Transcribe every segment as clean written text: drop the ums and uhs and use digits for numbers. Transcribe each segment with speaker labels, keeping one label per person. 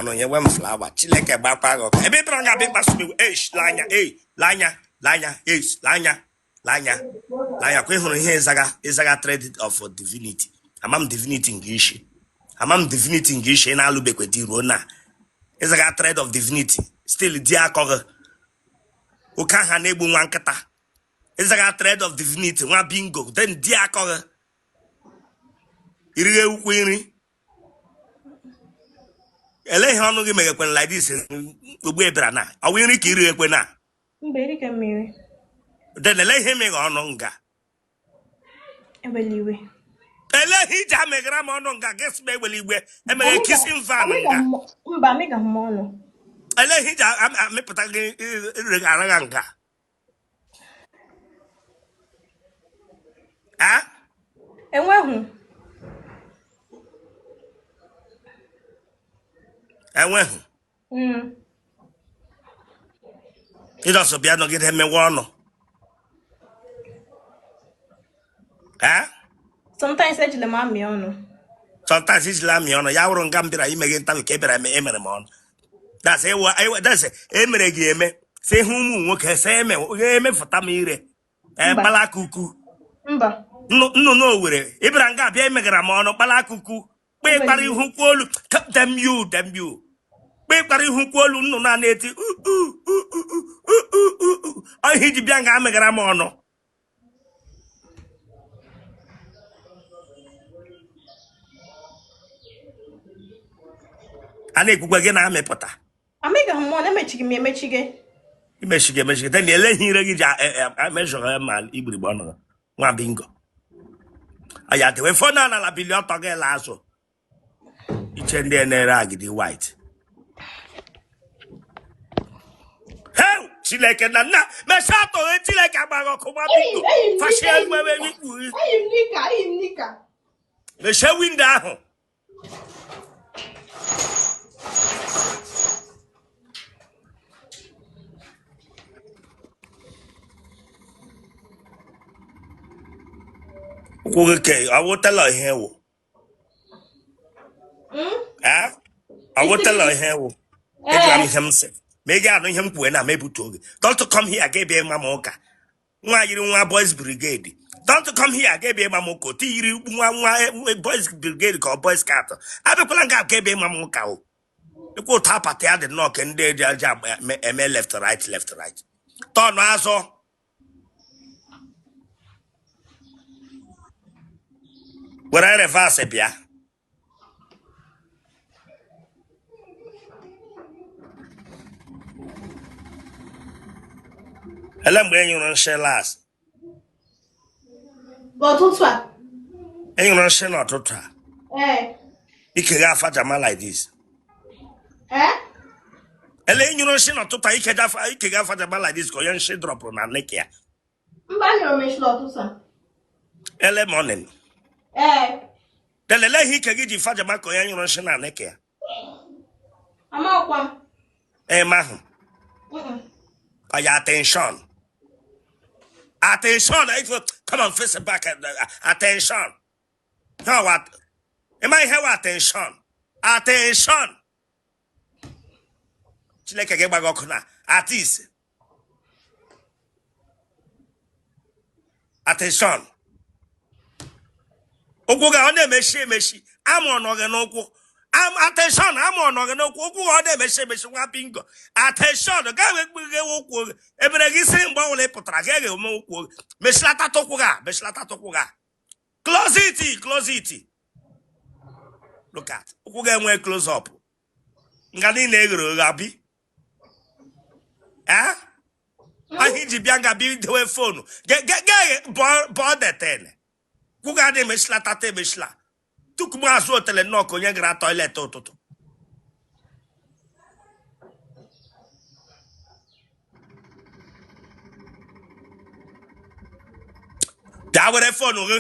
Speaker 1: Ọnụ nyewe m flower. Chineke gbakwa gị ọkụ. Ebe ị bịara nga-abịa ịkpasu m iwe. Eish, lanya, ei, lanya, lanya, eish, lanya, lanya, lanya. Kwa ị hụrụ ihe ịzaga, ịzaga trade of divinity. Ama m divinity nke isi. Ama m divinity nke isi ị na-alụbekwe di ruo na. Ịzaga trade of divinity. Still di akọghị. Oke aha na-egbu nwa nkịta. Ịzaga trade of divinity nwa bingo. Then di akọghị. Irighe ukwu nri. Ele ihe ọnụ gị meghekwere like this ugbu ị bịara na ọ wụ nri ka irighekwe na
Speaker 2: Mba, erike m nri.
Speaker 1: Then ele ihe meghe ọnụ nga
Speaker 2: Ewela iwe.
Speaker 1: Ele ihe iji ameghara m ọnụ nga gị sị m ewela iwe emeghe kissing fan nga.
Speaker 2: Mba, amịgaghị m ọnụ.
Speaker 1: Ele ihe iji amịpụta gị ire ara nga. A?
Speaker 2: Enweghị.
Speaker 1: Enweghị. Ị just bịa nọgide mewe ọnụ. Eh?
Speaker 2: Sometimes ejila m amị ọnụ.
Speaker 1: Sometimes ejila amị ọnụ ya wụrụ nga m bịara ime gị interview ka ị bịara emere m ọnụ. That's ewe that's emere gị eme. Sị hụ ụmụ nwoke sị eme emefụta m ire.
Speaker 2: Mba.
Speaker 1: Kpala akuku.
Speaker 2: Mba.
Speaker 1: Nnụnụ Owere ị bịara nga abịa emegara m ọnụ kpala akuku kpe kpara ihu kwuo olu damn you damn you kpe kpara ihu kwuo olu nnụnụ a na-eti u u u u u u u u ihe iji bịa nga amegara m ọnụ. A na-ekwukwa gị na-amịpụta.
Speaker 2: Amịgaghị m ọnụ, emechighị m emechighe.
Speaker 1: Imechighị emechighe then ele ihe ire gị ji emejọrọ ma igbirigbe ọnụ nwa bingo aya dewe phone a n'ala bilie ọtọ gị la azụ iche ndị na-ere agidi white. Heu, Chineke na nna mechaa atọghị Chineke agbaghị ọkụ nwa bingo fashie wewe ikpughe
Speaker 2: Eyi m knicker, eyi m knicker.
Speaker 1: Mechie window ahụ. Ụkwụ gị ke ọ wụ tailor ihe wụ. Ee, ọ wụ tailor ihe wụ. Ejira m ihe m sị ma ị ga-anụ ihe m kwuwe na m ebutu oge. Don't come here ga ebe ịma m ụka. Nwa yiri nwa boys brigade. Don't come here ga ebe ịma m ụka. Otu yiri nwa nwa boys brigade ka ọ boy scout. Abịakwala nga ka ebe ịma m ụka o. Ịkwa ụtọ apata ya dị nnọọ ka ndị eji aja eme left right left right. Tọnụ azụ. Were reverse bịa. Ele mgbe ị nyụrụ nshị last?
Speaker 2: N'ụtụtụ a.
Speaker 1: Ị nyụrụ nshị n'ụtụtụ a?
Speaker 2: Ee.
Speaker 1: Ike gị afajama like this.
Speaker 2: Ee?
Speaker 1: Ele ị nyụrụ nshị n'ụtụtụ a ike gị afajama like this ka onye nshị dropụrụ na neck ya.
Speaker 2: Mba, anyụrụ m nshị n'ụtụtụ a.
Speaker 1: Early morning.
Speaker 2: Ee.
Speaker 1: Then ele ihe ike gị ji fajama ka onye nyụrụ nshị na neck ya.
Speaker 2: Amakwa m.
Speaker 1: Ee, mahụ. Oya attention. Attention. Come on, face back. Attention. How what? Am I here? Attention. Attention. Chineke ga-agba gị ọkụ na artist. Attention. Ụkwụ gị ọ na-emechi emechi amụ ọnọ gị n'ụkwụ. Attention amụ ọnọ gị n'ụkwụ ụkwụ gị ọ na-emechi emechi nwa bingo. Attention gaa wee kpughe ụkwụ gị ebere gị si mgbe ọbụla ị pụtara ga eghe ome ụkwụ gị mechilata ụkwụ gị a mechilata ụkwụ gị a close it close it look at ụkwụ gị enwee close up nga niile eghere oghe abi ee ahụ iji bịa nga bịa dewe phone bọọ deten ụkwụ gị adị emechila tata emechila tukugbu azụ otele nnọọ ka onye gara toilet ụtụtụ. Bịa were phone gị.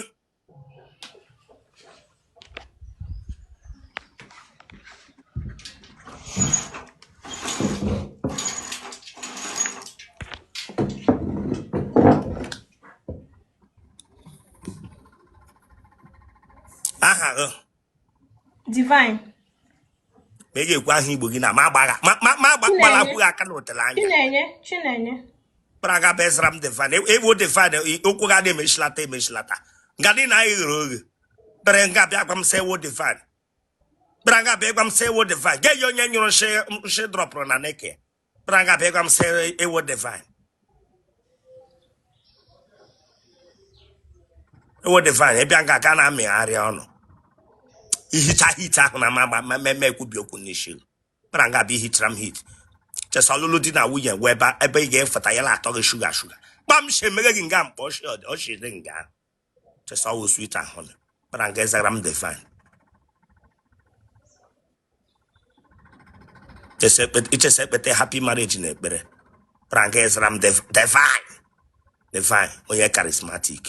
Speaker 1: Aha gị?
Speaker 2: Divine.
Speaker 1: Ma ị ga-ekwu aha Igbo gị na ma agbagha ma ma ma
Speaker 2: Chinenye.
Speaker 1: gbalakwu gị aka na otele anya.
Speaker 2: Chinenye. Chinenye.
Speaker 1: Kpara ga bezara m divine ewu divine ụkwụ ga na-emechilata emechilata nga dị na anyị ghere oghe bere nga bịa gwa m sị ewu divine bịara nga bịa gwa m sị ewu divine ga-eyi onye nyụrụ nshị nshị drọpụrụ na neke bịara nga bịa gwa m sị ewu divine ewu divine ịbịa nga ga na-amịgharị ọnụ ihicha hit ahụ na ma ma ma ekwubi okwu n'isi bịara nga bịa ihichara m hit chesa ọlụlụ di na nwunye wee ebe ebe ị ga-efeta ya na-atọ gị shuga shuga kpam shi emeghe gị nga mkpọ ọchị dị nga chesa ọwụ sweet ahụ na bịara nga ịzara m divine ichesa ekpete happy marriage na ekpere bịara nga ịzara m divine divine onye charismatic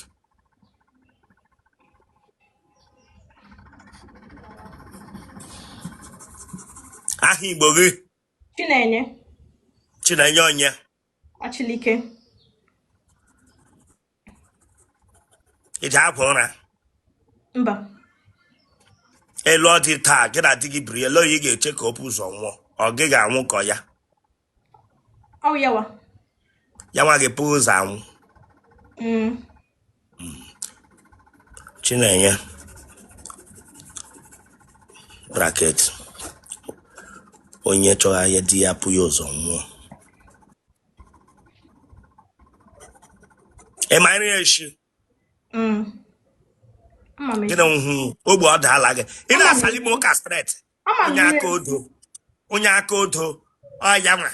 Speaker 1: aha Igbo gị?
Speaker 2: Chinenye.
Speaker 1: Chinenye onye?
Speaker 2: Achilike.
Speaker 1: Ị ji akwa ụra?
Speaker 2: Mba.
Speaker 1: Elu ọ dị taa gị na di gị biri ele onye ị ga-eche ka o bu ụzọ nwụọ, ọ gị ga-anwụ ka ọ ya?
Speaker 2: Ọ yawa.
Speaker 1: Ya nwa ga-ebu ụzọ anwụ. Chinenye bracket onye chọrọ ya di ya pụ ya ụzọ nwụọ. Ị ma nri eshi?
Speaker 2: Ama m.
Speaker 1: Gịnị hụ ogbe ọ daala gị ị
Speaker 2: Ama m.
Speaker 1: na-asali m ụka straight.
Speaker 2: Ama m
Speaker 1: Onye
Speaker 2: ihe.
Speaker 1: aka odo, onye aka odo, ọya nwa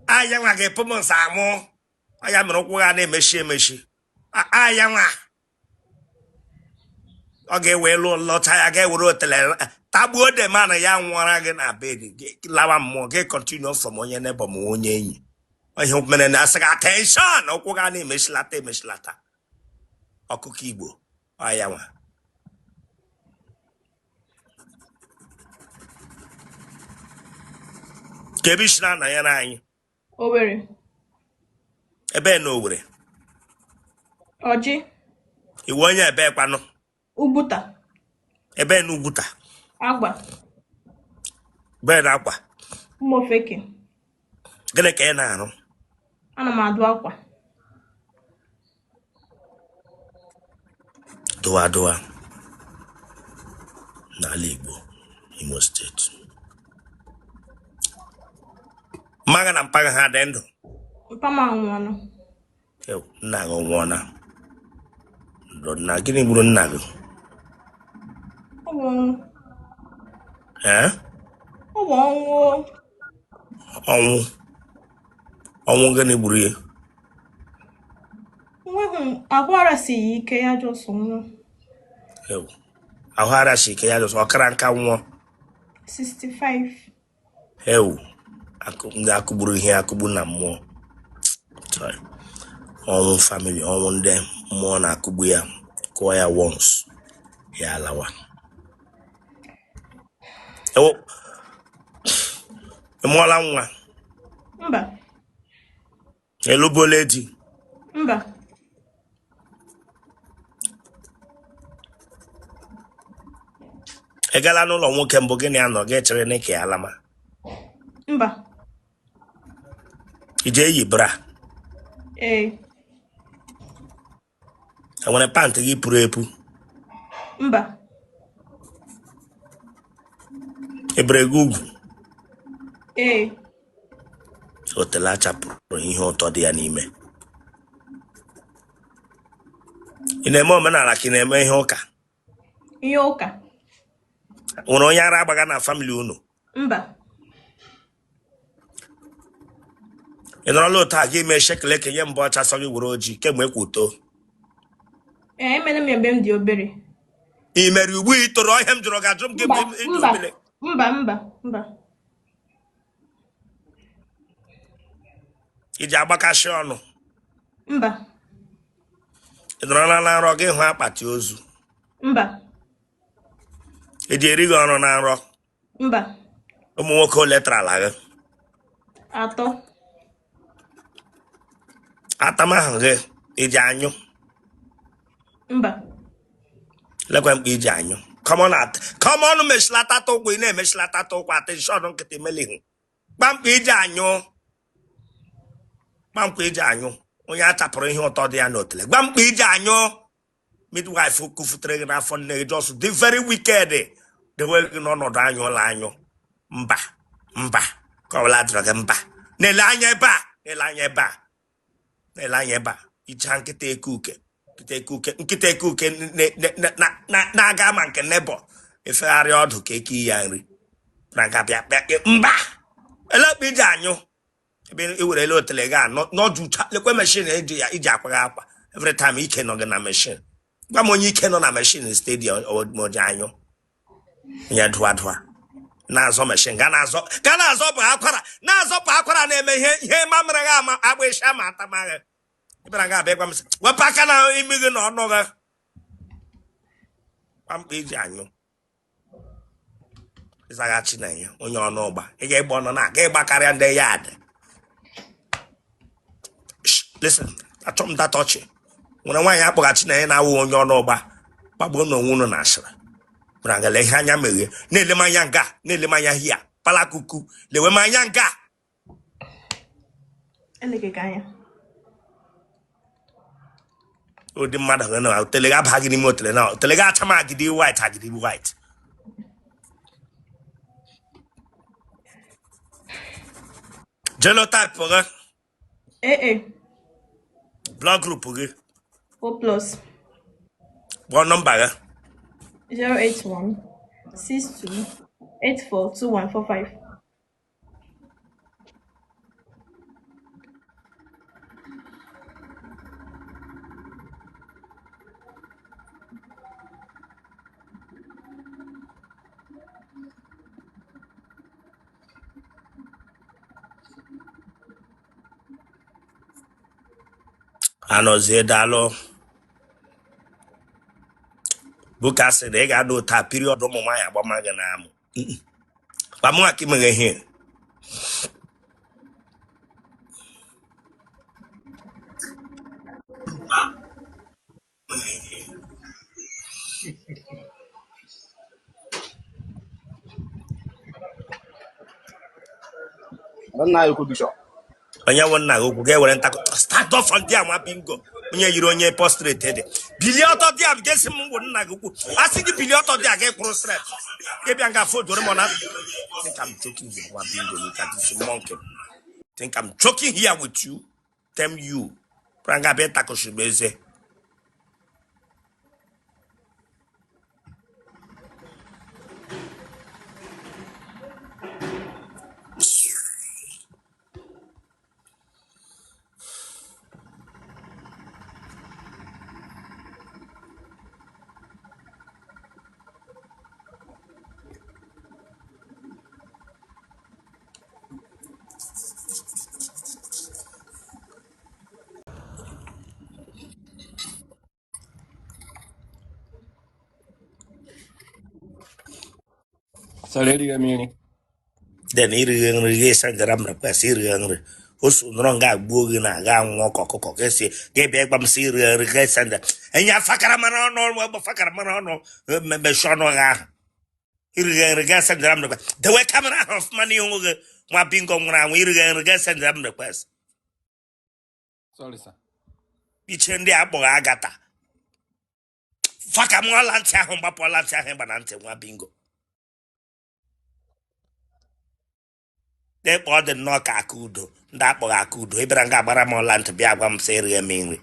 Speaker 1: aya nwa ga-epụ m nsa amụ ọya mere ụkwụ ha na-emechi emechi. Aya nwa ọ ga-ewe elu lọcha ya ga-ewere otele tagbuo the man ya nwụọra gị na bed gị lawa mmụọ gị continue from onye neighbor ma onye enyi ihe mere na asị gị attention ụkwụ ga na-emechilata emechilata ọkụkọ Igbo ọya nwa ka ebe isi na-anọnyere anyị?
Speaker 2: Owerri.
Speaker 1: Ebe na Owerri?
Speaker 2: Ọjị.
Speaker 1: Ị wụ onye ebe kwanụ?
Speaker 2: Ugwuta.
Speaker 1: Ebe na Ugwuta?
Speaker 2: Agba.
Speaker 1: Ebe na Agba?
Speaker 2: Ụmụofeke.
Speaker 1: Gịnị ka ị na-arụ?
Speaker 2: Ana m adụ akwa.
Speaker 1: Dụwa dụwa n'ala Igbo, Imo steeti. Mma gị na mpa gị ha dị ndụ?
Speaker 2: Mpa m anwụọla.
Speaker 1: Nna gị nwụọla. Nna gịnị gburu nna gị?
Speaker 2: Ọ bụ ọnwụ.
Speaker 1: Ee?
Speaker 2: Ọ bụ ọnwụ.
Speaker 1: Ọnwụ. Ọnwụ gịnị gburu ya?
Speaker 2: Enweghị m ahụ arasighị ike ya just nwụọ.
Speaker 1: Ewu. Ahụ arasi ike ya just ọ kara nka nwụọ.
Speaker 2: 65.
Speaker 1: Ewu. Ndị akụgburu ihe akụgbu na mmụọ. Sorry. Ọnwụ family, ọnwụ ndị mmụọ na-akụgbu ya, kụọ ya once, ya alawa. Ewu. Ị mụọla nwa?
Speaker 2: Mba.
Speaker 1: Ị lụbuola di?
Speaker 2: Mba.
Speaker 1: Ị gala n'ụlọ nwoke mbụ gị na ya nọ gị chere na ka ya alama?
Speaker 2: Mba.
Speaker 1: I ji eyi bra?
Speaker 2: Ee.
Speaker 1: Enwere pant gị pụrụ epu?
Speaker 2: Mba.
Speaker 1: Ebere gị ugwu?
Speaker 2: Ee.
Speaker 1: Otele achapụrụ ihe ụtọ dị ya n'ime. Ị na-eme omenala ka ị na-eme ihe ụka?
Speaker 2: Ihe ụka.
Speaker 1: Nwere onye ara agbaga na family unu?
Speaker 2: Mba.
Speaker 1: Ị nọrọla otu a gị mee shekeleke nye mbụ ọcha sọ gị were ojii kemgbe ekwu uto?
Speaker 2: Ee, emere m ya mgbe m dị obere.
Speaker 1: Ị mere ugbu ị toro ihe m jụrụ gị ajụ m gị
Speaker 2: Mba,
Speaker 1: mgbe ị dị
Speaker 2: mba,
Speaker 1: obere?
Speaker 2: Mba, mba, mba.
Speaker 1: Ị ji agbakasị ọnụ?
Speaker 2: Mba.
Speaker 1: Ị nọrọla na nrọ gị hụ akpati ozu?
Speaker 2: Mba.
Speaker 1: Ị ji eri gị ọrụ na nrọ?
Speaker 2: Mba.
Speaker 1: Ụmụ nwoke ole tarala gị?
Speaker 2: 3.
Speaker 1: Atamahụ gị ị ji anyụ?
Speaker 2: Mba.
Speaker 1: Lekwa mkpa iji anyụ. Come on at come on, meshilata ụkwụ ị na-emeshilata ụkwụ attention nkịtị melihu kpamkpa iji anyụ, kpamkpa iji anyụ onye a chapụrụ ihe ụtọ dị ya n'otele, gbamkpa iji anyụ midwife kufutere gị n'afọ nne gị, just dị very wicked, dewe gị n'ọnọdụ anyụla anyụ. Mba mba, ka ọbụla dịrị gị mba. Na-ele anya ebe a, na-ele anya ebe a, na-ele anya ebe a. Icha nkịta eke uke, nkịta eke uke, nkịta eke uke na-aga ma nke nebo efegharị ọdụ ka eke ya nri na nga bịa bịa. Mba, elekpa iji anyụ ebe i werele otele gị anọ n'ọdụ. Lekwe machine eji ya iji akwa gị akwa every time. Ike nọ gị na machine. Gwa m onye ike nọ na machine stadium ma o ji anyụ ya dụa dụa na-azọ machine, ga na-azọ, ga na-azọpụ akwara, na-azọpụ akwara, na-eme ihe ihe mamịrị gị ama agba ịsha ma atamaghị. Ịbịara ga abịa gwa m sị wepụ aka na imi gị na ọnụ gị. Kpamkpa iji anyụ ịzaghachi na ya onye ọnụ ụgba, ị ga-egba ọnụ na aga ịgba karịa ndị ya dị. Shh, listen, achọ m data ọchị nwere nwaanyị akpọghachi na ya na-awụ onye ọnụ ụgba. Gbagbuo na onwe unu na asịrị nwere agala ihe anya meghe. Na-ele m anya nga, na-ele m anya hia palakuku, lewe m anya nga.
Speaker 2: Eleghị anya.
Speaker 1: Ụdị mmadụ gị na otele ga aba gị n'ime otele na otele ga acha m agidi white, agidi white. Genotype gị?
Speaker 2: AA.
Speaker 1: Blood group gị?
Speaker 2: O plus.
Speaker 1: Kpọọ nọmba gị.
Speaker 2: 081 62 84 2145.
Speaker 1: Anọzie, daalụ. Buka sị na ị ga-ada ụta period ụmụ nwaanyị agbama gị na-amụ kpamụa ka imeghe ihe.
Speaker 3: Nna anyị ukwu, Bishop.
Speaker 1: Onye nwe nna gị okwu ga-ewere ntakọ. Stand up from there, nwa bingo, onye yiri onye prostrate dị. Bilie ọtọ dị a ga-esi m ngwụ nna gị ukwu. A sị gị bilie ọtọ dị a ga-ekwuru straight. Gị bịa nga afọ doro m na think I'm joking here. Nwa bingo, look at this monkey. Think I'm joking here with you? Damn you. Pranga bịa takọsiri eze.
Speaker 3: Sara, erighị m nri.
Speaker 1: Then irighe nri gị sendara m request irighe nri. O so nọrọ nga gbuo gị na aga nwụọ ka ọkụkọ ka esi gị bịa ịgba m sị irighe nri gị senda enye afakara mara ọnụ ọnụ fakara mara ọnụ mmechi ọnụ gị ahụ. Irighe nri gị sendara m request. Dewe camera ahụ ọfụma n'ihu gị, nwa bingo nwụrụ anwụ. Irighe nri gị sendara m request.
Speaker 3: Sorry, sir.
Speaker 1: Iche ndị akpọghị agata faka m ọla ntị ahụ, gbapụ ọla ntị ahụ ịgba na ntị, nwa bingo. N'ịkpa ọ dị nnọọ ka aka udo ndị akpọghị aka udo. Ị bịara nga agbara m ọla ntị, bịa gwa m sị erighe m nri.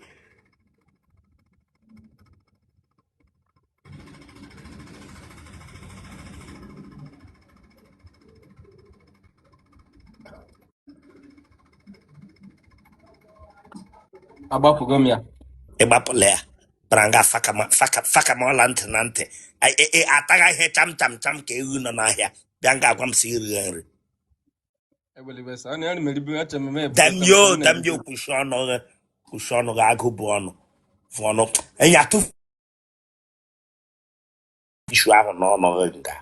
Speaker 3: Agbapụgo m ya.
Speaker 1: Ị gbapụla ya, bara nga faka m ọla ntị na ntị. Ataghị ihe cham cham cham ka ewu nọ n'ahịa, bịa nga agwa m sị irighe nri.
Speaker 3: Eweliwe sir. Ana m eribu, eche m eme
Speaker 1: Damn you, damn you. Kwụsị ọnụ gị, kwụsị ọnụ gị. Agụ bụ ọnụ bụ ọnụ enyi atụ ishu ahụ n'ọnụ gị nga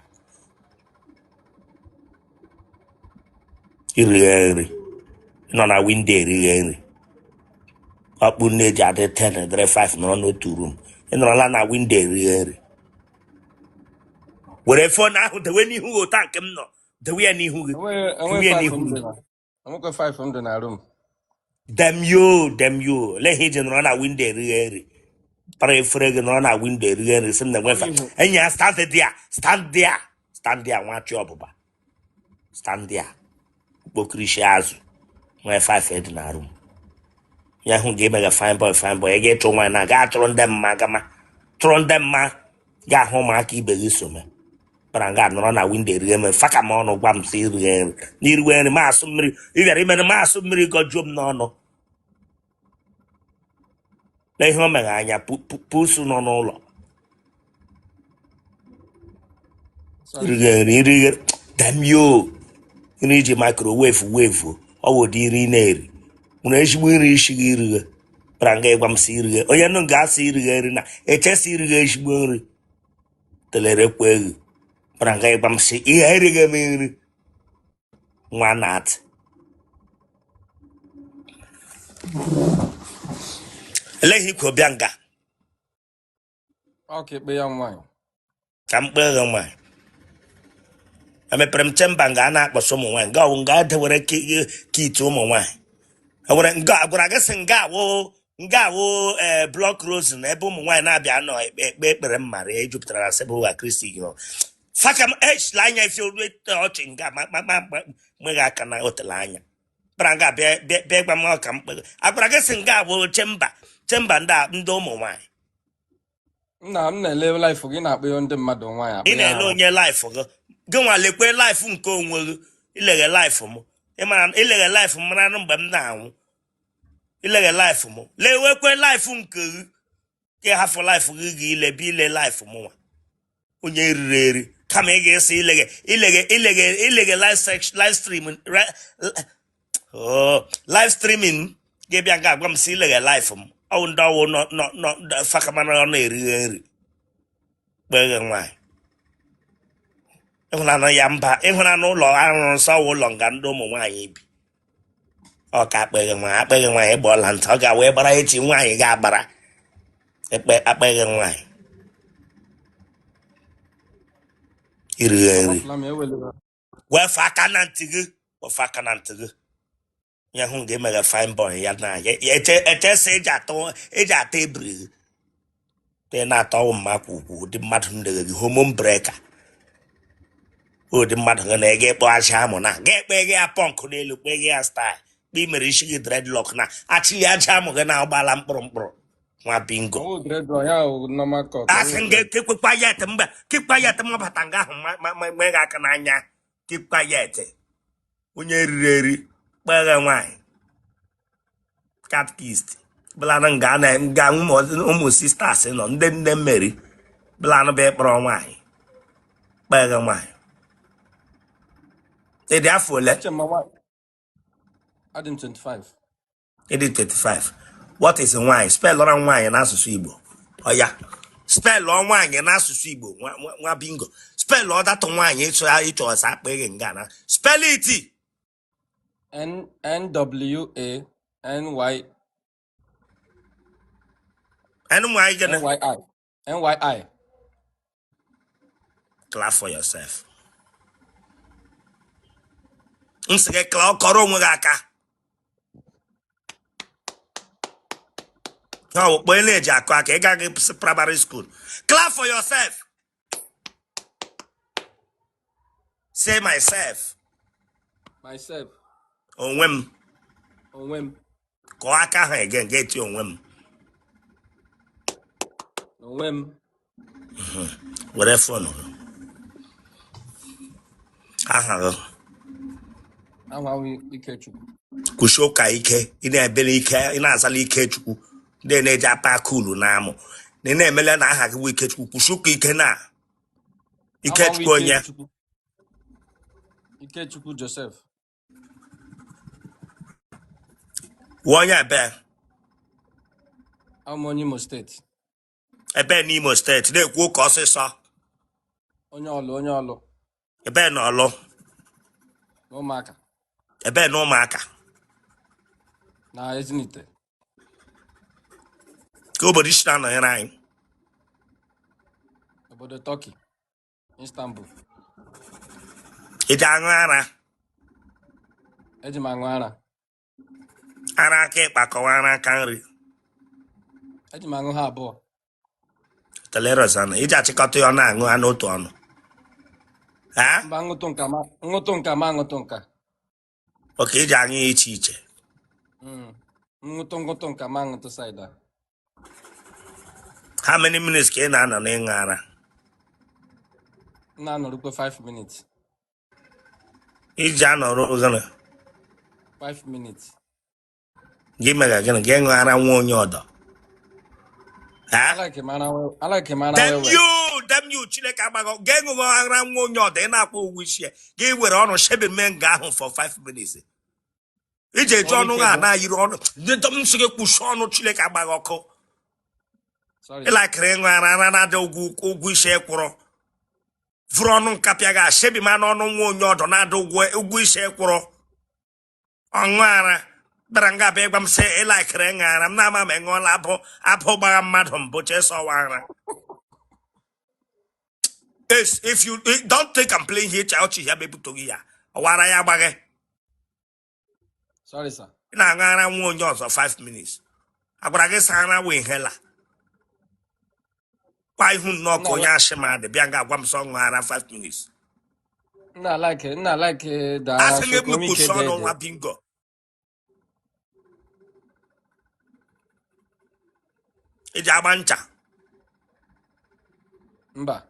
Speaker 1: irighe nri. Ị nọ na window erighe nri. Ọkpụ nne ji adị 10 dịrị 5 nọrọ n'otu room. Ị nọrọla na window erighe nri. Were phone ahụ dewe n'ihu gị otu a nke m nọ, dewe ya n'ihu gị.
Speaker 3: Enweghị
Speaker 1: Dewe
Speaker 3: enweghị
Speaker 1: ya
Speaker 3: 5
Speaker 1: n'ihu gị.
Speaker 3: ndị na enwekwa 5 ndị na room.
Speaker 1: Damn you, damn you. Olee ihe iji nọrọ na window erighe nri? Para efere gị nọrọ na window erighe nri, sị m na enwefa.
Speaker 3: Ihu.
Speaker 1: Enyi ya, stand there, stand there, stand there, nwa chi ọbụba. Stand there. Kpokirishi azụ. Nwee 5 dị na room. Ya hụ ga emeghe fine boy, fine boy. Ị ga-ịchụ nwaanyị na gaa chụrụ ndị mma gama. Chụrụ ndị mma ga-ahụ ụmụaka ibe gị so mee. Bara nga nọrọ na window erighe m faka m ọnụ gwa m sị irighe nri. N'iriwe nri ma asụ mmiri, ị bịara imere ma asụ mmiri gọjuo m n'ọnụ. Na ihe o meghe anya pusu nọ n'ụlọ.
Speaker 3: Sorry.
Speaker 1: Irighe nri, irighe damn you. Nri iji microwave wave ọ wụ ụdị nri ị na-eri. Nwere ezigbo nri isi gị irighe. Bara nga ịgwa m sị irighe. Onye nụ ga-asị irighe nri na echesi irighe ezigbo nri. Telere kwa egwu. Bara nga ịgwa m sị ihe erighe m nri. Nwa na-atị. Elee ihe ikwu bịa nga?
Speaker 3: Ọ ka ekpe ya nwaanyị.
Speaker 1: Ka m kpee gị nwaanyị. Emepere m chamber nga a na-akpọsa ụmụ nwaanyị. Nga ọwụ nga edewere kit ụmụ nwaanyị. Enwere nga agwara gị sị nga awụ nga awụ ee block rose na ebe ụmụ nwaanyị na-abịa nọ ekpe ekpe ekpere m mara ya ejupụtara na sebụ ụwa Kristi gị. Faka m echila anya ife olu ọchị nga ma ma ma ma meghe aka na otele anya. Bara nga bịa bịa bịa gwa m ọka m kpee. Agwara gị sị nga awụ chamber chamber ndị ndị ụmụ nwaanyị.
Speaker 3: Nna m na-ele live gị na-akpọ ya ndị mmadụ nwaanyị
Speaker 1: Ị
Speaker 3: akpọ ya
Speaker 1: na-ele
Speaker 3: ha.
Speaker 1: onye live gị gị nwa lekwe live nke onwe gị ileghe live m ịmara ileghe live m mara mgbe m na-anwụ ileghe live m lewekwe live nke gị ka ị hafụ live gị gị ile bụ ile live m nwa onye riri eri kama ị ga-esi ileghe ileghe ileghe ileghe live section live stream oh, live streaming gị bịa nga agwa m si ileghe live m ọwụ ndị ọwụ nọ nọ nọ fakamana ọ na-erighe nri kpeghe nwaanyị ịhụnanụ ya mba ịhụnanụ ụlọ arụrụ nsọ wụ ụlọ nga ndị ụmụ nwaanyị bi ọ ka akpeghe nwaanyị akpeghe nwaanyị gbọọla ntị ọ ga wee gbara echi nwaanyị ga-agbara ekpe akpeghe nwaanyị irighe nri
Speaker 3: Agbapụla m ewelere.
Speaker 1: Wefe aka na ntị gị, wefe aka na ntị gị ya hụ nga emeghe fine boy ya na ya eche eche sị eji ata ebiri gị ị na-atọ ọwụ mma kwa ukwu ụdị mmadụ ndeghe gị hormone breaker ụdị mmadụ gị na-ega ịkpọ aja amụ na ga ekpe gị ya punk n'elu kpe gị ya style kpe imere isi gị dreadlock na achịli aja amụ gị na-agbala mkpụrụ mkpụrụ nwa bingo.
Speaker 3: Ọwụ dreadlock ya wụ normal cut.
Speaker 1: Asị
Speaker 3: Ọwụ
Speaker 1: m gị
Speaker 3: dread.
Speaker 1: keep quiet mgbe keep quiet m bata nga ahụ ma gị aka n'anya keep quiet onye riri eri kpeghe nwaanyị catechist bụlanụ nga na nga ụmụ sisters nọ ndị nne mmeri bụlanụ bụ ịkpọrọ nwaanyị kpeghe nwaanyị ị dị afọ ole?
Speaker 3: Eche ma nwaanyị. Adị m 25.
Speaker 1: Ị dị 25. What is nwaanyị? Spellọra nwaanyị n'asụsụ Igbo. Ọya, spellọ nwaanyị n'asụsụ Igbo. Nwa bingo, spellọ that nwaanyị ịchọ ịchọ ọsọ akpịghị nga na spell it.
Speaker 3: N N W A N Y
Speaker 1: N Y gịnị?
Speaker 3: N Y I N Y I.
Speaker 1: Clap for yourself. M sị gị clap kọrọ onwe gị aka. Ha ọkpọ na-eji akụ aka ị gaghị primary school. Clap for yourself. Say myself.
Speaker 3: Myself.
Speaker 1: Onwe m.
Speaker 3: Onwe m.
Speaker 1: Kọọ aka ahụ again ga-eti onwe m.
Speaker 3: Onwe m.
Speaker 1: Were phone gị. Aha gị?
Speaker 3: Aha m Ikechukwu.
Speaker 1: Kwụsị ụka ike ị na-ebele ike ị na-azala Ikechukwu ndị na-eji apa aka ulu na amụ na ị na-emele na aha gị bụ Ikechukwu kwụsị ụka ike na
Speaker 3: Aha m
Speaker 1: Ikechukwu onye
Speaker 3: Ikechukwu. Ikechukwu Joseph.
Speaker 1: Wụ onye ebe?
Speaker 3: Abụ m onye Imo State.
Speaker 1: Ebe n'Imo State na-ekwu ụka ọsịsọ.
Speaker 3: Onye Ọlụ, onye Ọlụ.
Speaker 1: Ebe na Ọlụ?
Speaker 3: Na Ụmụaka.
Speaker 1: Ebe na Ụmụaka?
Speaker 3: Na Ezinite.
Speaker 1: Ka obodo isi na-anọnyere anyị?
Speaker 3: Obodo Turkey. Istanbul.
Speaker 1: Ị ji aṅụ ara?
Speaker 3: Eji m aṅụ ara.
Speaker 1: Ara aka ịkpa kọwa ara aka nri?
Speaker 3: Eji m aṅụ ha abụọ.
Speaker 1: Telerosana iji achịkọta ya ọ na-aṅụ ha n'otu ọnụ ha?
Speaker 3: Mba, ṅụtụ nka ma ṅụtụ nka ma ṅụtụ nka.
Speaker 1: Okay, iji aṅụ ya iche iche.
Speaker 3: Ṅụtụ ṅụtụ nka ma ṅụtụ side a.
Speaker 1: How many minutes ka ị na-anọ n'ịṅụ ara?
Speaker 3: M na-anọrukwe 5 minutes.
Speaker 1: Iji anọrọ gịnị?
Speaker 3: 5 minutes.
Speaker 1: Gị mere gịnị gị ṅụ ara nwa onye ọdọ? Ha?
Speaker 3: I like m ara
Speaker 1: Damn
Speaker 3: well well.
Speaker 1: you, damn you, Chineke agbago gị ṅụọ ara nwa onye ọdọ, ị na-akwụ ụgwọ isi ya, gị were ọnụ shebe mee nga ahụ for 5 minutes. Iji eji
Speaker 3: Ọnụ
Speaker 1: ọnụ
Speaker 3: ike
Speaker 1: ha
Speaker 3: bụ.
Speaker 1: na-ayiri ọnụ ndị m sị gị kwụsị ọnụ, Chineke agbaghị ọkụ.
Speaker 3: Sorry.
Speaker 1: Ị laikiri ịṅụ ara ara na-adị ụgwọ ụgwọ isi kwụrụ vụrụ ọnụ nkapịa ga shebi ma n'ọnụ nwa onye ọdọ na-adị ụgwọ ụgwọ isi kwụrụ ọṅụ ara bịara nga abịa ịgwa m sị ị laikiri ịṅụ ara m na-ama ma ị ṅụọla abụ abụ gbagha mmadụ mbụ chesọwa ara. Yes, if you don't think I'm playing here, ọchị ya mebutoghị ya ọwara ya agbaghị.
Speaker 3: Sorry, sir.
Speaker 1: Ị na-aṅụ ara nwa onye ọzọ 5 minutes, agwara gị sa ara wee hela kwa ihu nnọọ ka onye ashị ma dị bịa nga agwa m sọ ṅụ ara 5 minutes.
Speaker 3: Nna like nna like da ara
Speaker 1: Asị gị
Speaker 3: so ka ome ike
Speaker 1: mkpuchi
Speaker 3: dee
Speaker 1: ọnụ
Speaker 3: dee.
Speaker 1: nwa bingo. Ị ji agba ncha?
Speaker 3: Mba.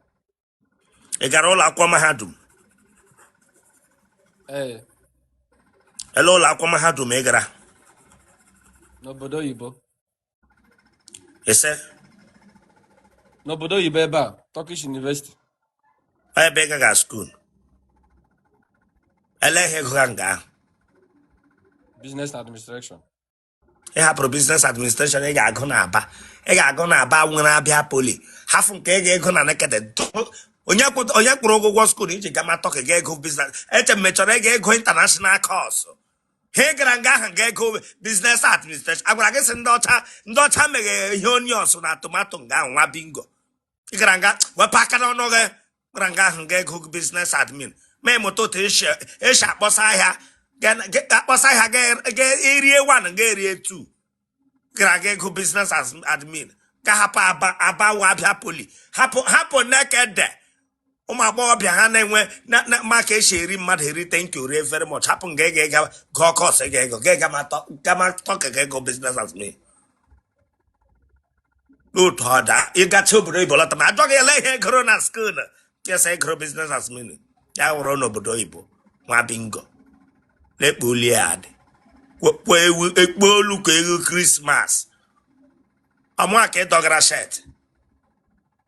Speaker 1: Ị gara ụlọ akwụkwọ mahadum?
Speaker 3: Ee.
Speaker 1: Ele ụlọ akwụkwọ mahadum ị gara?
Speaker 3: N'obodo oyibo.
Speaker 1: Ise?
Speaker 3: N'obodo oyibo ebe a, Turkish University.
Speaker 1: Ọ ebe ị gaga school, ele ihe gụga nga ahụ?
Speaker 3: Business administration.
Speaker 1: Ị hapụrụ business administration ị ga-agụ na Aba, ị ga-agụ na Aba nwere Abia Poly, hafụ nke ị ga-ego na Nekede. Onye onye kwụrụ ụgwọ school iji gama Turkey ga-ego business? Eche m mechọrọ ị ga-ego international course. Ha ị gara nga ahụ ga-ego business administration, agwara gị sị ndị ọcha ndị ọcha meghere ihe onions na tomato nga ahụ. Nwa bingo, ị gara nga wepụ aka n'ọnụ gị, gara nga ahụ ga ego business admin ma ịmụta otu esi akpọsa ahịa, akpọsa ahịa ga erie 1 ga erie 2, gara ga ego business admin ka hapụ Aba, Aba wa Abia Poly, hapụ hapụ Nekede ụmụ agbọghọbịa ha na-enwe ma ka esi eri mmadụ eri. Thank you rie very much. Hapụ nga ị ga-ega gụọ course ị ga-ego ga-ega ma Turkey ga-ego business admin n'otu ọ daa ịgacha obodo oyibo lọta ma ajọ gị ele ihe gụrụ na school, yes, ịgụrụ business admin ya wụrụ n'obodo oyibo. Nwa bingo, lekpa olie adị kpọ ewu ekpo olu ka ewu Christmas. Ọmụa ka ị dọgara shirt?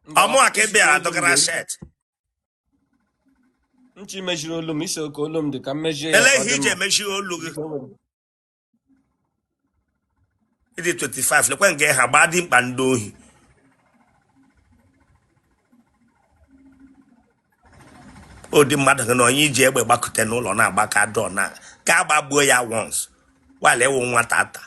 Speaker 3: Mba.
Speaker 1: Ọmụa ka ị
Speaker 3: isi
Speaker 1: bịara
Speaker 3: olu m
Speaker 1: dọgara
Speaker 3: dị
Speaker 1: shirt?
Speaker 3: Nchi mejiri olu m isi ka olu m dị ka m mejie ya
Speaker 1: Ele
Speaker 3: ka ọ
Speaker 1: ihe
Speaker 3: dị
Speaker 1: iji
Speaker 3: mma.
Speaker 1: emechi olu gị?
Speaker 3: Biko, enwere m.
Speaker 1: Ịdị 25, lekwe nga ha gbaa dimkpa ndị ohi ụdị mmadụ gị na onye iji egbe gbakute n'ụlọ na-agbaka dọọ na ka agbagbuo ya once while ịwụ nwata ata.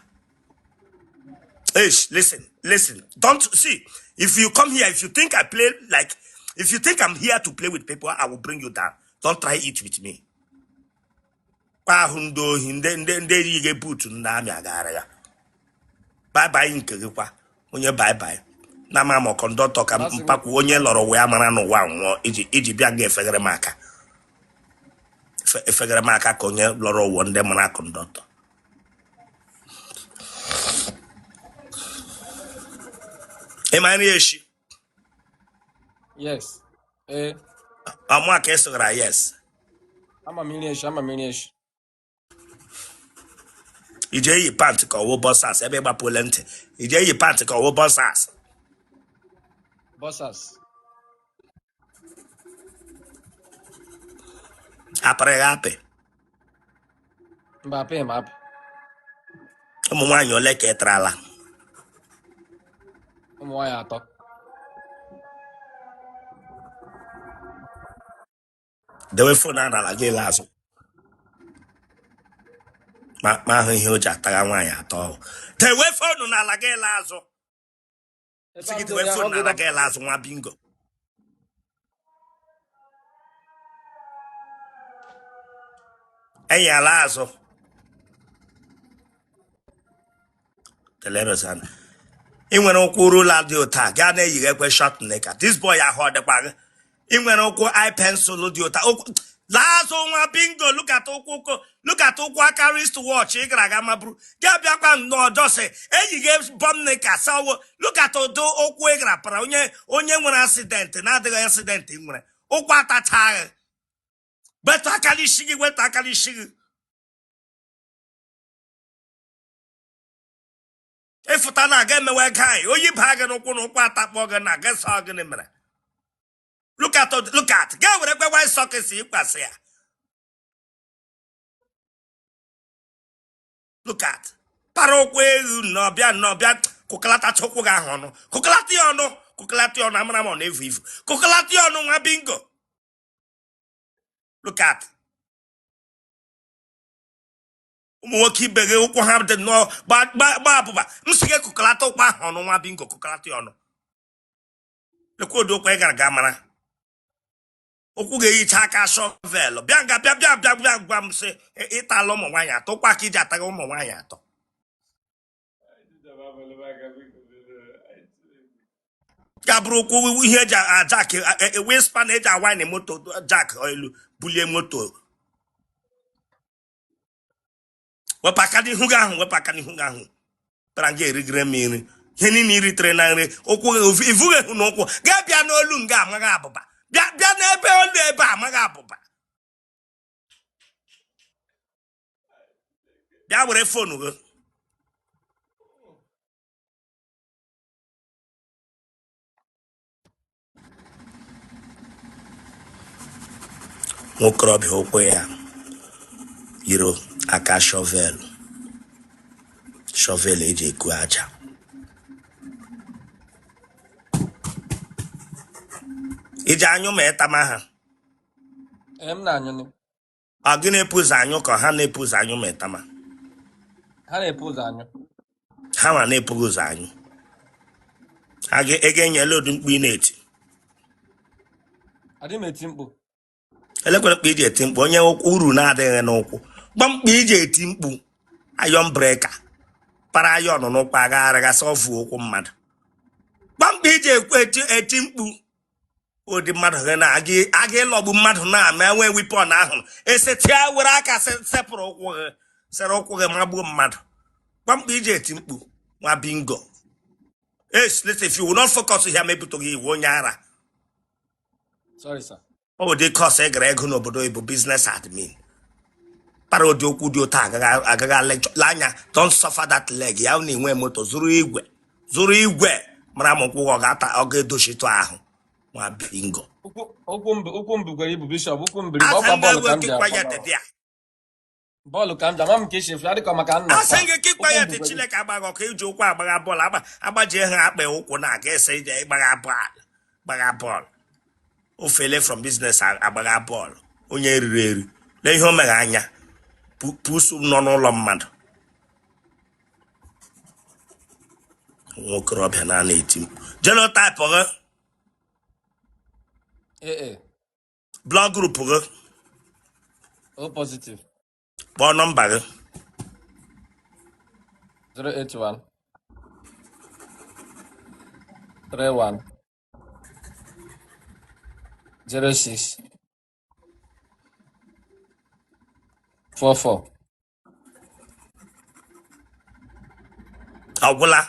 Speaker 1: Eish, listen, listen. Don't see. If you come here, if you think I play like, if you think I'm here to play with people, I will bring you down. Don't try it with me. Kwa ahụ ndị ohi ndị ndị ndị eyighị buutu ndị amị agara ya. Bye bye nke gị kwa. Onye bye bye. Na ama ma conductor ka
Speaker 3: Asị m
Speaker 1: mpakwu onye lọrọ wee mara n'ụwa nwụọ iji iji bịa nga efegere m aka. Efegere m aka ka onye lọrọ ụwa ndị mara conductor. Ị ma nri eshi?
Speaker 3: Yes, ee.
Speaker 1: Ọmụa ka ị sụgara yes?
Speaker 3: Ama m iri eshi, ama m iri eshi.
Speaker 1: Ije eyi pant ka ọwụ boxers? Ebe ịgbapụle ntị, ije eyi pant ka ọwụ boxers?
Speaker 3: Boxers.
Speaker 1: Apịrị gị apị?
Speaker 3: Mba, apịghị m apị.
Speaker 1: Ụmụ nwaanyị ole ka ị tarala?
Speaker 3: Ụmụ nwaanyị atọ.
Speaker 1: Dewe phone a n'ala gị azụ ma ma ahụ ihe o ji atagha nwaanyị atọ ọhụ. Dewe phone n'ala gị azụ.
Speaker 3: Ebe
Speaker 1: Sị
Speaker 3: a
Speaker 1: gị
Speaker 3: m
Speaker 1: dewe
Speaker 3: doro ya
Speaker 1: phone
Speaker 3: ọ
Speaker 1: n'ala
Speaker 3: gị
Speaker 1: gị azụ, nwa bingo. Enyi ala azụ teleresan. Ị nwere ụkwụ ruler dị otu a gaa na-eyighị ekwe short knicker. This boy ahụ ọ dịkwa gị. Ị nwere ụkwụ eye pencil dị otu a. Laa azụ nwa bingo, look at ụkwụ ụkwụ look at ụkwụ aka wrist watch ị gara aga maburu gị abịakwa nnọọ just eyighị bum knicker sawo. Look at ụdị ụkwụ ị gara para onye onye nwere accident na-adịghị accident ị nwere ụkwụ atachaghị. Wetụ aka n'isi gị, wetụ aka n'isi gị. Ịfụta na aga emewe ego anyị oyi baa gị n'ụkwụ na ụkwụ atakpọ gị na gị sọ gịnị mere. Look at, look at ga were kwe white socks ịkwasị ya. Look at para ụkwụ ewu nnọọ bịa nnọọ bịa kụkalatacha ụkwụ gị ahụ ọnụ, kụkalata ya ọnụ, kụkalata ya ọnụ. Amara m ọ na-evu ivu, kụkalata ya ọnụ nwa bingo. Look at ụmụ nwoke ibe gị ụkwụ ha dị nnọọ gba abụba. M sị gị kụkalata ụkwụ ahụ ọnụ nwa bingo, kụkalata ya ọnụ. Lekwa ụdị ụkwụ ị gara ga mara ụkwụ ga-ehicha aka shovel. Bịa nga bịa bịa bịa bịa gwa m sị ịtala ụmụ nwaanyị atọ ụkwụ aka iji ataghị ụmụ nwaanyị atọ ga bụrụ ụkwụ ihe eji ajack wispa na eji awine moto jack elu bulie moto. Wepụ aka n'ihu gị ahụ, wepụ aka n'ihu gị ahụ. Tara nga erigire m nri ihe niile i ritere na nri ụkwụ gị ivughị ehu n'ụkwụ gaa bịa n'olu nga amaghị abụba bịa bịa n'ebe olu ebe amaghị abụba bịa were phone gị. Nwokorobịa ụkwụ ya yiri aka shovel, shovel eji eku aja. Iji anyụ ma ịtama ha.
Speaker 3: Ee, m na-anyụ nị.
Speaker 1: Ọ gị na-epu ụzọ anyụ ka ha na-epu ụzọ anyụ ma ịtama?
Speaker 3: Ha na-epu ụzọ anyụ.
Speaker 1: Ha nwa na-epughị ụzọ anyụ. A ga-enyela ụdị mkpu ị na-eti.
Speaker 3: Adị m eti mkpu.
Speaker 1: Elekwere mkpu iji eti mkpu onye uru na-adịghị n'ụkwụ. Gba mkpu iji eti mkpu iron breaker para iron n'ụkwụ agagharịgasị ọfụ ụkwụ mmadụ. Gba mkpu iji ekwu eti mkpu ụdị mmadụ gị na aga ịlọgbu mmadụ na-ama enwe weapon ahụ esetịa were aka sepụrụ ụkwụ gị sere ụkwụ gị magbuo mmadụ. Gba mkpu iji eti mkpu nwa bingo. Yes, listen, if you will not focus here, mepụta gị iwu onye ara.
Speaker 3: Sorry, sir.
Speaker 1: Ọ bụ dị course ị gara ego n'obodo oyibo business admin para ụdị okwu dị otu agaghị lecture anya. Don't suffer that leg ya na enwe moto zụrụ igwe zụrụ igwe mara ma ụkwụ ọ ga-ata ọ ga-edochitụ ahụ nwa bingo.
Speaker 3: Ụkwụ m bukwara ibu bishop, ụkwụ m buru ibu, ọkwa bọọlụ ka m ji akwa. Bọọlụ ka m ji ama m ka esi efu adịkọ maka nna.
Speaker 1: Asị gị ka ịkpa ya dị Chineke agbaghị ọkụ iji ụkwụ agbagha bọọlụ agbajie ha akpa ụkwụ na-aga ese ije ịgbagha bọọlụ gbagha bọọlụ ofele from business agbagha bọọlụ onye riri eri lee ihe o mere anya pusu nọ n'ụlọ mmadụ nwokorobịa na-ana eti mkpu. Genotype gị?
Speaker 3: AA.
Speaker 1: Blood group gị?
Speaker 3: O positive.
Speaker 1: Kpọọ nọmba gị.
Speaker 3: 081 31 06 44.
Speaker 1: Ọ gwụla?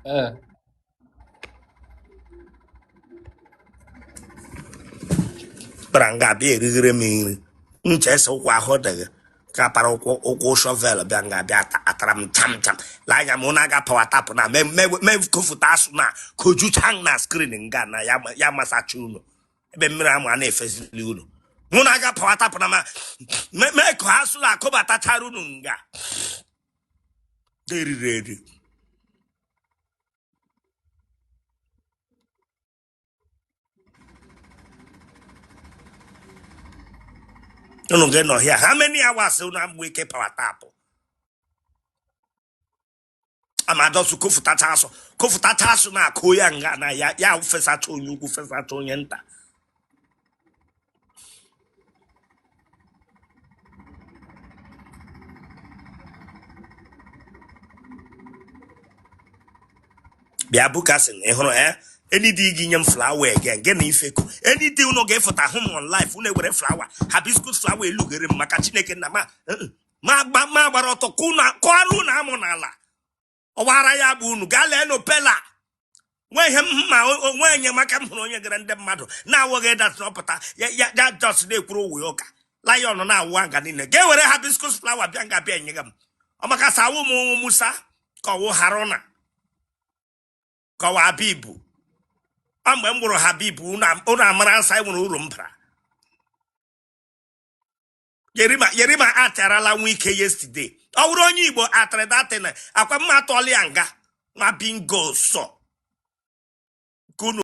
Speaker 3: Ee.
Speaker 1: Kpara nga abịa erighere m nri nche ese ụkwụ ahụ dị gị ka para ụkwụ ụkwụ shovel bịa nga abịa atara m cham cham lee anya m na aga power tap na me kofuta asụ na kojucha na screen nga na ya masacha unu ebe mmiri amụ a na-efezili unu mụ na aga power tap na ma mee ka asụ na akụbatachara unu nga eriri eri. Unu ga-enọ here how many hours? Unu amụ ike power tap amadọsụ kofutacha asụ kofutacha asụ na-akụ ya nga na ya ya fesacha onye ukwu fesacha onye nta. Bịa bukasị ị hụrụ eh any day gị nye m flower again, gị na ifeku any day unu ga-efụta hụ m on live, unu ewere flower, hibiscus flower elughere m maka Chineke nna ma ma gba ma gbara ọtọ kụọrọ unu amụ n'ala ọwara ya bụ unu gaa lee nụ pela nwee ihe m ma onwe enyemaka m hụrụ onye gara ndị mmadụ na-awụghị dat ọpụta ya ya ya just na-ekwuru ụwa ya ụka lion na-awụ nga niile ga-ewere hibiscus flower bịa nga bịa enye m ọmaka sa awụ m Musa ka ọwụ Haruna ka ọwụ Habibu. Ọ mgbe m gburu Habibu, unu amara nsa e nwere uru m bara. Yerima Yerima acharala nwa ike yesterday. Ọ bụrụ onye Igbo atịrị datin akwa mma atụọla ya nga nwa bingo sọ.